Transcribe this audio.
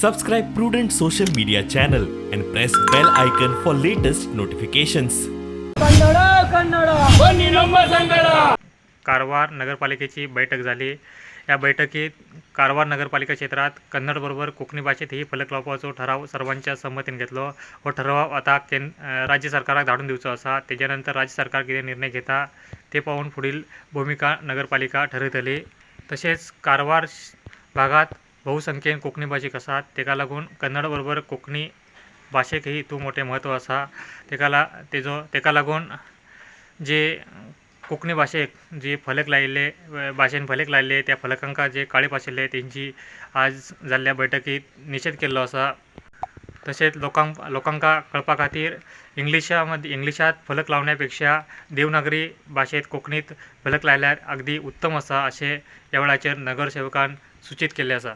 Subscribe Prudent Social Media channel and press bell icon for latest notifications. Kannada Kannada ಬನ್ನಿ ನಮ್ಮ ಸಂಗಡ. कारवार नगरपालिकेची बैठक झाली. या बैठकीत कारवार नगरपालिका क्षेत्रात कन्नड बरोबर कोंकणी भाशेंतही फलक लावपाचो ठराव सर्वांच्या संमतीन घेतलो. हो ठराव आता राज्य सरकाराक धाडून दिवचो आसा. तेज्या नंतर राज्य सरकार कितें निर्णय घेता ते पाहून फुडील भुमिका नगरपालिका ठरयतली. तशेंच कारवार भागात बहुसंख्येन कोंकणी भाशीक आसात. तेका लागून कन्नड बरोबर कोंकणी भाशेकही हितून मोठें म्हत्व आसा. तेका लागून जे कोंकणी भाशेक जे फलक लायिल्ले, भाशेन फलक लायिल्ले, त्या फलकांका जे काळेप आशिल्ले तेंची आज जाल्ल्या बैठकीत निशेध केल्लो आसा. तशेंच लोकांका कळपा खातीर इंग्लिशा मदीं इंग्लिशात फलक लावण्या पेक्षा देवनागरी भाशेंत कोंकणीत फलक लायल्यार अगदी उत्तम आसा, अशें ह्या वेळाचेर नगरसेवकान सूचीत केल्लें आसा.